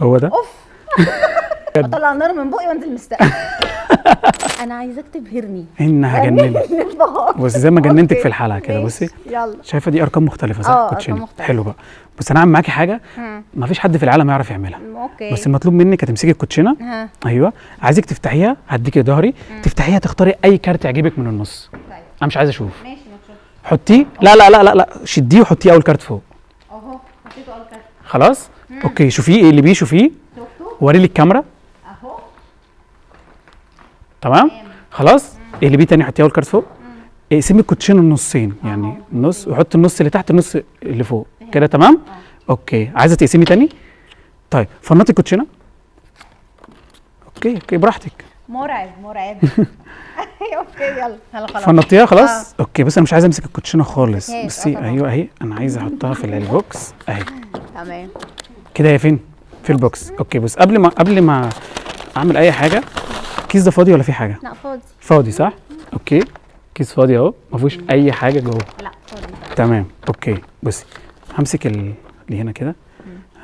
هو ده. اوف، اطلع النار من بقي وانزل من السقف. انا عايزاك تبهرني. ان هجننك. الانبهار. بصي زي ما جننتك okay. في الحلقة كده. ماشي. بصي، يلا. شايفه دي ارقام مختلفة صح؟ اه، أرقام كوتشينة. مختلفة. حلو بقى، بس انا هعمل معاكي حاجة ما فيش حد في العالم يعرف يعملها. okay. بس المطلوب منك هتمسكي الكوتشينه. ها. ايوه، عايزك تفتحيها، هديكي ظهري، تفتحيها تختاري اي كارت يعجبك من النص. طيب. انا مش عايز اشوف. ماشي، ما تشوف. حطيه، لا لا لا لا لا، شديه وحطيه اول كارت فوق. اهو، حطيته اول كارت. خلاص، okay، شوفيه، ايه اللي بيه؟ شوفيه. شفته. وري لي الكاميرا. اهو. تمام، خلاص، ايه اللي بيه تاني؟ حطيه اول كارت فوق. اقسمي الكوتشينه النصين، يعني النص، وحط النص اللي تحت النص اللي فوق كده. تمام، okay. عايزه تقسمي تاني؟ طيب فنطي الكوتشينه. okay okay، براحتك. مرعب مرعب. okay يلا يلا خلاص. فنطيها خلاص. okay، بس انا مش عايزه امسك الكوتشينه خالص. ماشي، بصي، طبعا. ايوه اهي، انا عايزه احطها في ال box اهي. تمام. كده هي فين؟ في ال box. okay، بس قبل ما اعمل اي حاجة، الكيس ده فاضي ولا في حاجة؟ لا، فاضي. فاضي صح؟ okay، كيس فاضي اهو، ما فيهوش اي حاجة جوه. لا، فاضي. تمام، okay. بصي، همسك اللي هنا كده،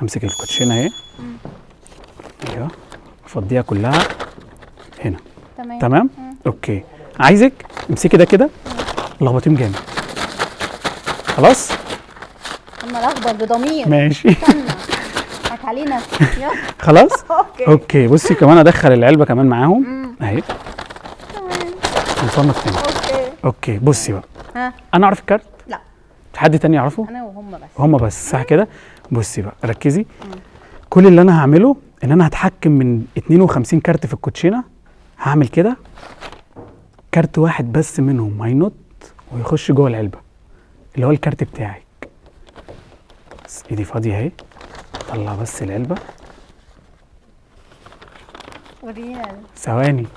همسك الكوتشينه اهي، ايوه، افضيها كلها هنا. تمام. تمام، okay. عايزك امسكي ده كده، لخبطيهم جامد. خلاص؟ اما الاخبر بضمير. ماشي. استنى، هات علينا، يلا. خلاص. okay. okay، بصي، كمان ادخل العلبة كمان معاهم اهي. تمام. نصنف تاني. okay. okay، بصي بقى. ها. انا اعرف الكارت؟ لا. حد تاني يعرفه؟ انا وهم بس. هما بس، صح كده؟ بصي بقى، ركزي. كل اللي انا هعمله ان انا هتحكم من 52 كارت في الكوتشينه، هعمل كده، كارت واحد بس منهم هينط ويخش جوه العلبة، اللي هو الكارت بتاعك. بس ايدي فاضية اهي، طلع بس العلبه. ورينا. ثواني،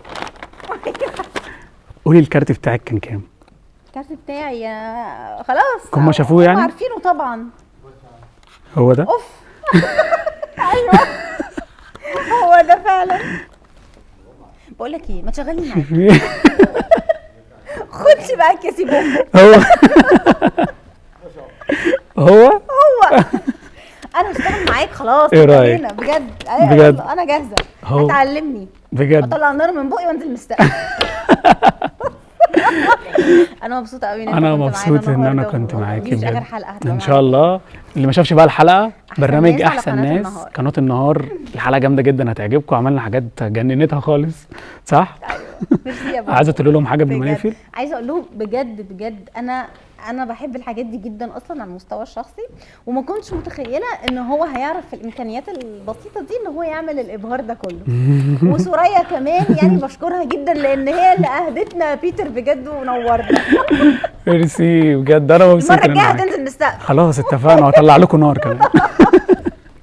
قولي الكارت بتاعك كان كام؟ الكارت بتاعي خلاص. هما شافوه يعني؟ هم عارفينه طبعا. هو ده. اوف، ايوه هو ده فعلا. بقول لك ايه، ما تشغلني معاك، خدش بقى كيسي بومبو. هو هو. هو. انا هشتغل معاك خلاص. إيه رأيك؟ انتهينا، بجد. أيوة. بجد. يلا، انا جاهزه. هو. هتعلمني. بجد. اطلع النار من بقي وانزل من السقف. انا مبسوطة قوي ان انت انا كنت معانا مبسوط ان انا النهاردة. كنت معاكي دي مش اخر بجد. حلقة هتبقى ان شاء الله اللي ما شافش بقى الحلقه، أحسن برنامج ناس على احسن قناة ناس النهار. قناة النهار. الحلقة جامدة جدا هتعجبكم، عملنا حاجات جننتها خالص، صح؟ ميرسي يا بابا. عايزه تقول لهم حاجة قبل ما بجد. نقفل؟ عايزه اقول لهم بجد بجد، انا بحب الحاجات دي جدا اصلا على المستوى الشخصي، وما كنتش متخيله ان هو هيعرف في الامكانيات البسيطة دي ان هو يعمل الابهار ده كله. وسوريا كمان يعني بشكرها جدا لان هي اللي اهدتنا بيتر بجد ونورنا. ميرسي بجد، انا مبسوط المرة إن أنا الجاية معاكي. هتنزل من السقف. خلاص اتفقنا، وهطلع لكم نار كمان.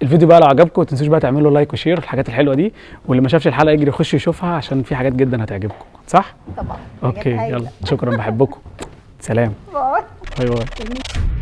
الفيديو بقى لو عجبكم ما تنسوش بقى تعملوا like و share الحاجات الحلوة دي، واللي ما شافش الحلقة يجري يخش يشوفها عشان في حاجات جدا هتعجبكم، صح؟ طبعا. حاجات okay. هايلة. يلا شكرا، بحبكم، سلام. bye. bye bye.